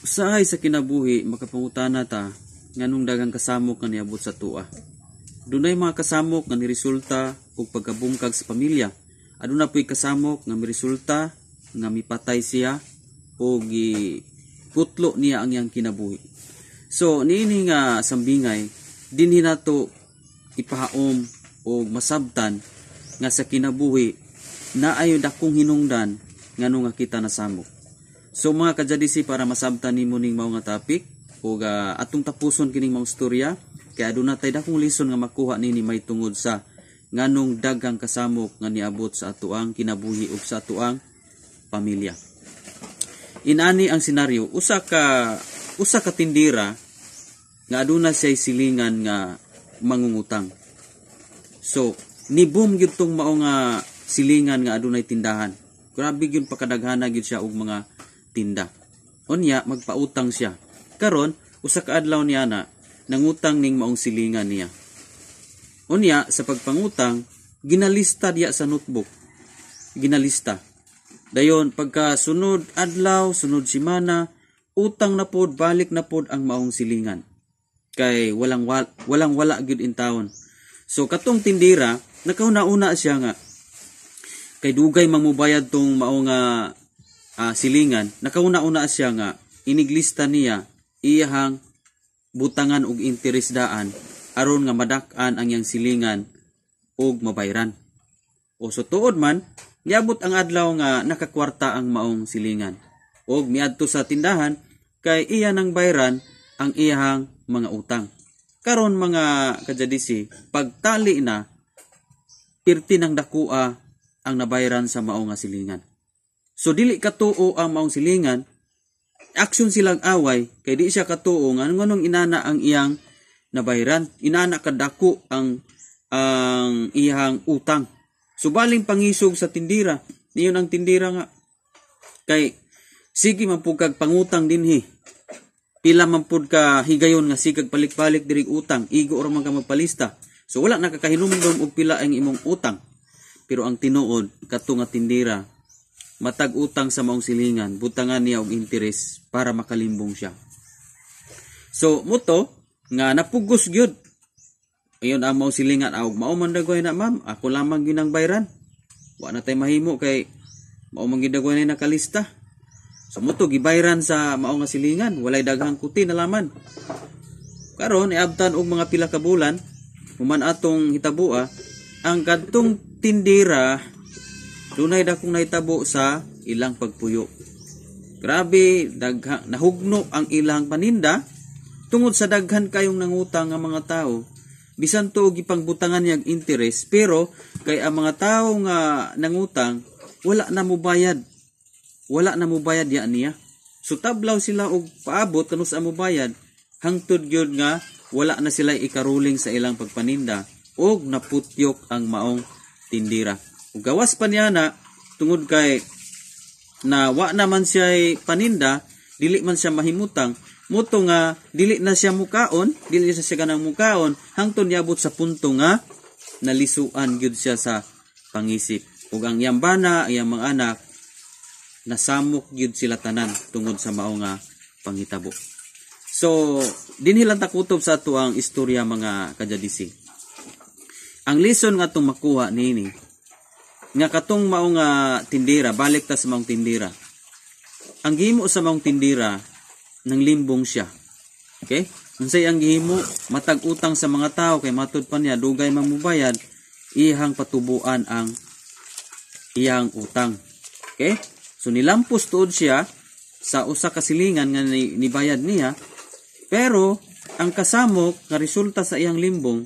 Usahay sa kinabuhi makapangutana ta nganong daghang kasamok nga niabot sa atoa. Dunay mga kasamok nga niresulta og pagkabungkag sa pamilya. Aduna po'y kasamok nga miresulta nga mipatay siya o giputlo niya ang iyang kinabuhi. So niini nga sambingay, dinhi nato ipahaom o masabtan nga sa kinabuhi naay dakong hinungdan ngano nga kita nasamok. So mga kajadisi, para masabtan nimo ning mao nga topic ug atong tapuson kining maong storya kay aduna tay dakong lesson nga makuha nini may tungod sa nganong daghang kasamok nga niabot sa atoang kinabuhi ug sa atoang pamilya. Inani ang senaryo, usa ka tindira nga aduna siya silingan nga mangungutang. So, ni-boom gyud tong mao nga silingan nga adunay tindahan. Grabe gyud pakadaghana gyud siya og mga tinda. Unya magpautang siya. Karon, usa ka adlaw niya na nangutang ning maong silingan niya. Unya sa pagpangutang, ginalista diya sa notebook. Ginalista. Dayon pagka sunod adlaw, sunod semana, utang na pod, balik na pod ang maong silingan. Kay walang wala gyud in town. So katong tindira, nakauna-una siya nga kay dugay mamubayad tong mao nga silingan, nakauna-una siya nga iniglista niya iyahang butangan og interes daan aron nga madak-an ang iyang silingan og mabayran. O so tuod man, niabot ang adlaw nga nakakwarta ang maong silingan. Og miadto sa tindahan kay iya nang bayran ang iyahang mga utang. Karon mga kajadisi, pagtali na, pirti ng dakua ang nabayran sa mao nga silingan. So dili katuo ang maong silingan, aksyon silang away kay di siya katuo nga nganong inana ang iyang nabayran, inana kadako ang iyang utang. So baling pangisog sa tindira, niyon ang tindira nga kay sige man pud kag pangutang dinhi. Pila man pud ka higayon nga sigag balik-balik diri utang, igo ra man ka magpalista. So wala na kakahinumdom og pila ang imong utang. Pero ang tinuod, kato nga tindira, matag utang sa maong silingan, butangan niya og interes para makalimbong siya. So muto nga napugos gyud. Ayon ang maong silingan, "Awg mao man dagway na, ma'am, ako lamang gyud ang bayran. Wa na tay mahimo kay mao man gyud dagway na nakalista." So muto gibayran sa mao nga silingan, walay daghang kuti na laman. Karon iabtan og mga pila ka bulan, human atong hitabua, ang kadtong tindira dunay dakong nahitabo sa ilang pagpuyo. Grabe, dagha, nahugno ang ilang paninda tungod sa daghan kayong nangutang nga mga tao. Bisan tuog gipangbutangan niyag interest, pero kay ang mga tao nga nangutang wala na mobayad. Wala na mobayad ya niya. So tablaw sila og paabot kanus sa mobayad, hangtod gyud nga wala na sila ikaruling sa ilang pagpaninda og naputyok ang maong tindira. Ug gawas pa niya na tungod kay na wa naman siya paninda, dili man siya mahimutang, muto nga dili na siya mukaon, dili na siya ganang mukaon, hangtod niabot sa punto nga nalisuan gyud siya sa pangisip. Ug ang iyang bana, iyang mga anak, nasamok gyud sila tanan tungod sa mao nga panghitabo. So, dinhi lang takutob sa ato ang istorya, mga kajadisi. Ang lesson nga atong makuha niini nga katong mao nga tindira, balik ta sa maong tindira. Ang gihimo sa maong tindira, nang limbong siya. Okay? Unsay ang gihimo, matag utang sa mga tao kay matud pa niya dugay man mobayad, iyang patubuan ang iyang utang. Okay? So nilampos tuod siya sa usa ka silingan nga nibayad niya, pero ang kasamok nga resulta sa iyang limbong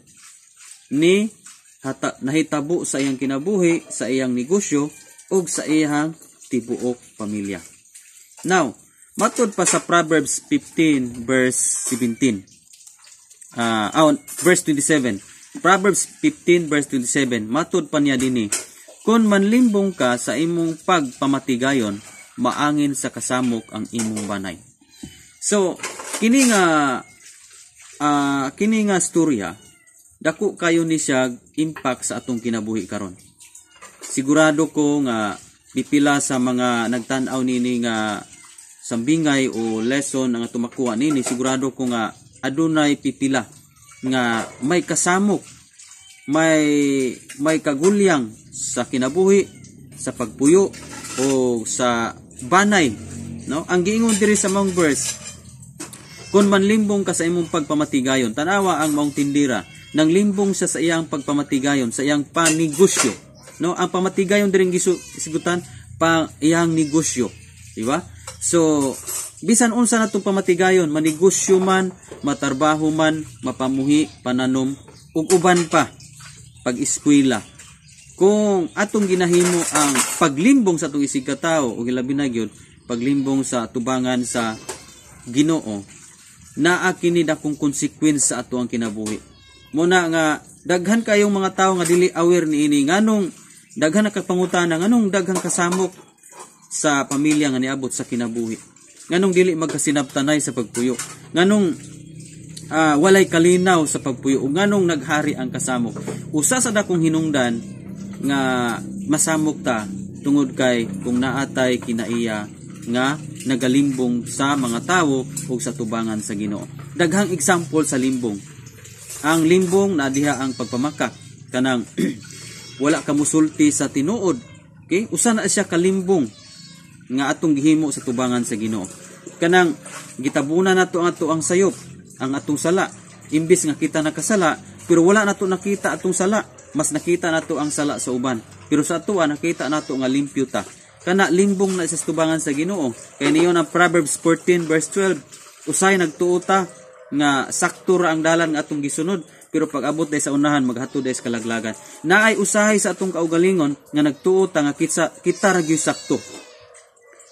ni hata, nahitabo sa iyang kinabuhi, sa iyang negosyo ug sa iyang tibuok pamilya. Now, matod pa sa Proverbs 15 verse 17. Verse 27. Proverbs 15 verse 27, matod pa niya dinhi, "Kung manlimbong ka sa imong pagpamatigayon, maangin sa kasamok ang imong banay." So, kini nga storya dako kayo ni siya impact sa atong kinabuhi karon. Sigurado ko nga pipila sa mga nagtan-aw nini nga sambingay o lesson ang atong makuha nini. Sigurado ko nga adunay pipila nga may kasamok, may kagulyang sa kinabuhi, sa pagpuyo o sa banay, no? Ang giingon diri sa maong verse, kung manlimbong ka sa imong pagpamatigayon, tanawa ang maong tindira, nang limbong siya sa iyang pagpamatigayon, sa iyang panegosyo, no? Ang pamatigayon diri gisigutan pa iyang negosyo, di ba? So bisan unsa na tong pamatigayon, manegosyo man, matarbaho man, mapamuhi, pananom ug uban pa, pag-eskwela, kung atong ginahimo ang paglimbong sa atong isig katawo o ilabi na gyud paglimbong sa tubangan sa Ginoo, naa kini dakong konsekwensya sa ato ang kinabuhi. Muna nga daghan kayong mga tawo nga dili aware niini, nganong daghan nakapangutana nganong daghang kasamok sa pamilya nga niabot sa kinabuhi, nganong dili magkasinabtanay sa pagpuyo, nganong walay kalinaw sa pagpuyo, ug nganong naghari ang kasamok. Usa sa dakong hinungdan nga masamok ta tungod kay kung naatay kinaiya nga nagalimbong sa mga tawo ug sa tubangan sa Ginoo. Daghang example sa limbong. Ang limbong na diha ang pagpamakak, kanang wala ka musulti sa tinuod. Okay? Usa na siya kalimbong nga atong gihimo sa tubangan sa Ginoo. Kanang gitabunan nato ang ato ang sayop, ang atong sala. Imbis nga kita nakasala, pero wala nato nakita atong sala, mas nakita nato ang sala sa uban. Pero sa atoa nakita nato nga limpyo ta. Kana limbong na sa tubangan sa Ginoo. Kay niyon ang Proverbs 14 verse 12, usay nagtuo ta nga sakto ra ang dalan nga atong gisunod, pero pag abot day sa unahan maghatod day sa kalaglagan. Naay usahay sa atong kaugalingon nga nagtuo ta nga kita ra gyud sakto.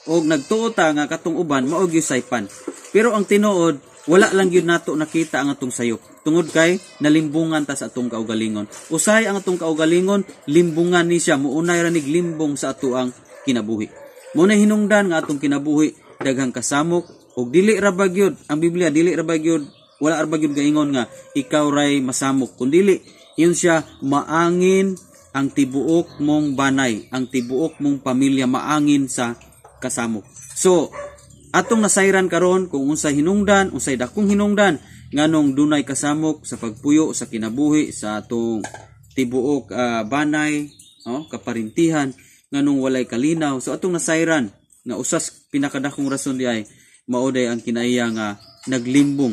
Og nagtuo ta nga katong uban mao gyud saypan. Pero ang tinuod, wala lang gyud nato nakita ang atong sayop tungod kay nalimbungan ta sa atong kaugalingon. Usahay ang atong kaugalingon, limbungan ni siya, muunay ra nig limbong sa ato ang kinabuhi. Muna hinungdan nga atong kinabuhi daghang kasamok og dili ra ba gyud ang Biblia, dili ra ba gyud, wala ra ba gyud gaingon nga ikaw ray masamok, kun dili yun siya maangin ang tibuok mong banay, ang tibuok mong pamilya maangin sa kasamok. So atong nasayran karon kung unsay hinungdan, unsay dakong hinungdan nganong dunay kasamok sa pagpuyo sa kinabuhi sa atong tibuok banay, oh, kaparintihan, nganong walay kalinaw. So atong nasayran nga usas pinakadakong rason di ay mao day ang kinaiya nga naglimbong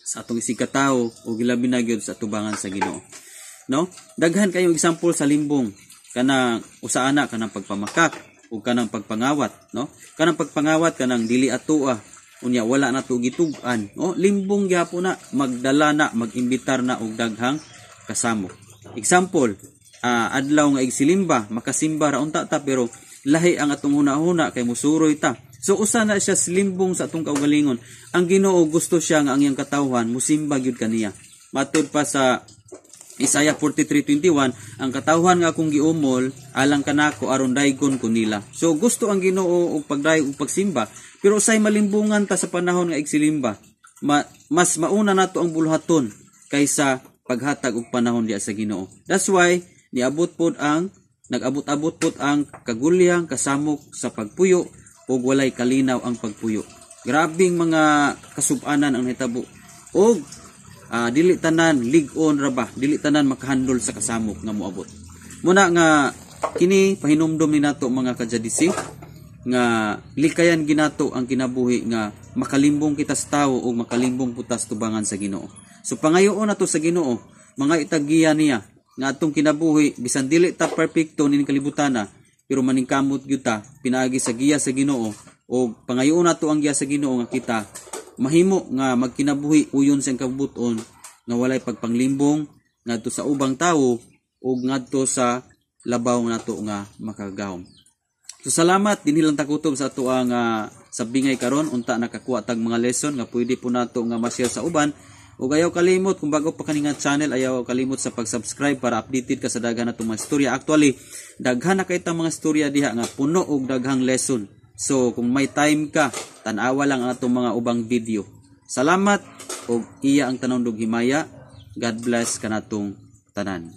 sa atong isig katawo o gilabi na gyud sa tubangan sa Ginoo, no? Daghan kayong example sa limbong, kanang usa ana kanang pagpamakak o kanang pagpangawat, no? Kanang pagpangawat, kanang dili atoa, unya wala na to gitug-an, no? Limbong gyapon na, magdala na, magimbitar na og daghang kasamok. Example, adlaw nga igsilimba, makasimba ra unta ta, pero lahi ang atong huna-huna kay musuroy ta. So usa na siya limbong sa atong kaugalingon. Ang Ginoo gusto siya nga ang iyang katawhan musimba gyud kaniya. Matud pa sa Isaiah 43:21, ang katawhan nga akong giumol alang kanako aron daygon ko nila. So gusto ang Ginoo og pagdayeg og pagsimba, pero usay malimbungan ta sa panahon nga igsilimba. Mas mauna nato ang buluhaton kaysa paghatag og panahon diya sa Ginoo. That's why niabot pod ang nag-abot-abot pod ang kagulyang kasamok sa pagpuyo ug walay kalinaw ang pagpuyo. Grabing mga kasub-anan ang nahitabo. Og dili tanan lig-on ra ba, dili tanan makahandol sa kasamok nga moabot. Muna nga kini pahinumdom ni nato mga kajadisi nga likayan ginato ang kinabuhi nga makalimbong kita sa tawo ug makalimbong putas tubangan sa Ginoo. So pangayoon nato sa Ginoo, mga itagiya niya nga atong kinabuhi bisan dili ta perpekto ning kalibutana, pero maningkamot gyud ta pinaagi sa giya sa Ginoo, og pangayoon nato ang giya sa Ginoo nga kita mahimo nga magkinabuhi uyon sa kabuton nga walay pagpanglimbong ngadto sa ubang tawo ug ngadto sa labaw nato nga makagahom. So salamat dinhi lang takutob sa ato ang sa bingay karon, unta nakakuha tag mga lesson nga pwede po nato nga ma-share sa uban. Ug ayaw kalimot, kung bago pa kani nga channel, ayaw kalimot sa pag-subscribe para updated ka sa daghan natong mga istorya. Actually, daghan na kay tang mga istorya diha nga puno og daghang lesson. So kung may time ka, tan-awa lang ang atong mga ubang video. Salamat og iya ang tanong dug himaya. God bless kanatong tanan.